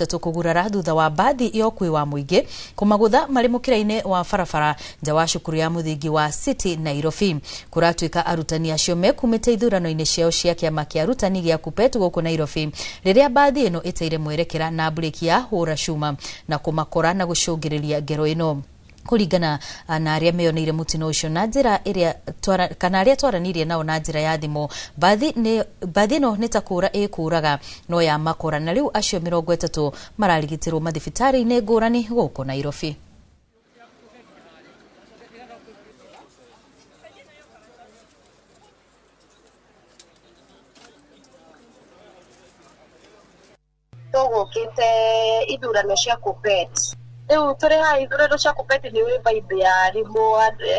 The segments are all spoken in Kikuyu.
Kũgurara thutha wa mbathi ya ũkuui wa mũingĩ kũmagũtha marĩ mũkĩra-inĩ wa barabara nja wa cukuru ya mũthingi wa City Nairobi. Kũratuĩka arutani acio mekumĩte ithurano-inĩ ciao cia kĩama kĩa arutani gĩa KUPPET gũkũ Nairobi rĩrĩa mbathi ĩno ĩteire mwerekera na mburĩki ya hũra cuma na kũmakora na gũcũngĩrĩria ngero ĩno. Kũringana na arĩa meyoneire mũtino ũcio na njĩra ĩrĩa kana arĩa twaranĩirie nao na njĩra ya thimũ, mbathi ĩno nĩ ta kũũra ĩkũraga no ya makora, na rĩu acio 30 mararigitĩrwo mathibitarĩ-inĩ ngũrani gũkũ Nairobi. Tũgũkĩte ithurano cia KUPPET. Rĩu tũrĩ haha ithurano cia KUPPET nĩ wĩ vibe ya arimũ,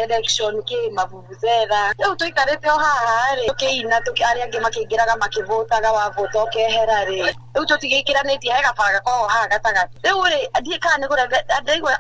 election kĩ mavuvuzela. Rĩu tũikarĩte o haha rĩ tũkĩina, arĩa angĩ makĩingĩraga makĩvotaga, wavota ũkehera rĩ. Rĩu tũtigĩkĩranĩtie, he gabara gakoragwo haha gatagatĩ. Rĩu rĩ ndiĩ kana nĩ kũrega, ndaigua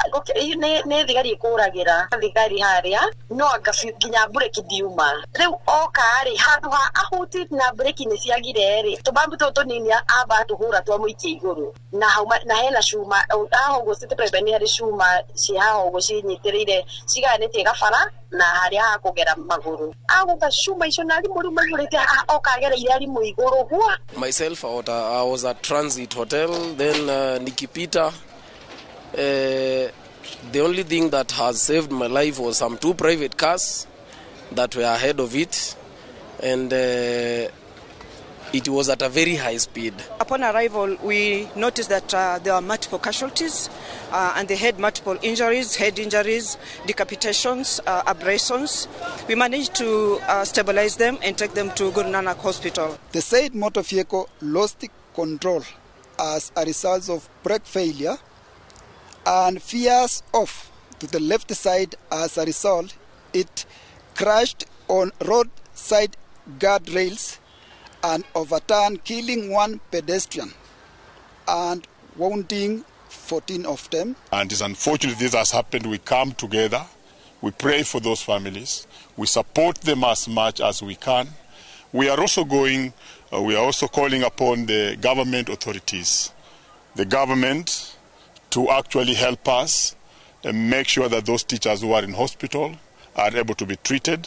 nĩ thigari ĩkũragĩra thigari harĩa, no anga nginya mburĩki ndiuma. Rĩu oka rĩ handũ ha ahuti na mburĩki nĩ ciagire rĩ, tũbambu tũtũ tũnini amba atũhũra twamũikia igũrũ. Na hauma na hena cuma haha ũguo City Private nĩ harĩ cuma ciĩ haha ũguo cinyitĩrĩire cigayanĩtie gabara na harĩa ha kũgera magũrũ. Agũtha cuma icio na arimũ rĩu maihũrĩte haha, oka agereire arimũ igũrũ gwa. Myself, I was at Transit Hotel, then nikipita, the only thing that has saved my life was some 2 private cars that were ahead of it, and it was at a very high speed. Upon arrival, we noticed that there were multiple casualties, and they had multiple injuries, head injuries, decapitations, abrasions. We managed to stabilize them and take them to Guru Nanak Hospital. The said motor vehicle lost control as a result of brake failure and veers off to the left side. As a result, it crashed on roadside guardrails and overturned, killing 1 pedestrian and wounding 14 of them. And it's unfortunate this has happened. We come together, we pray for those families, we support them as much as we can. We are also calling upon the government authorities, the government to actually help us and make sure that those teachers who are in hospital are able to be treated.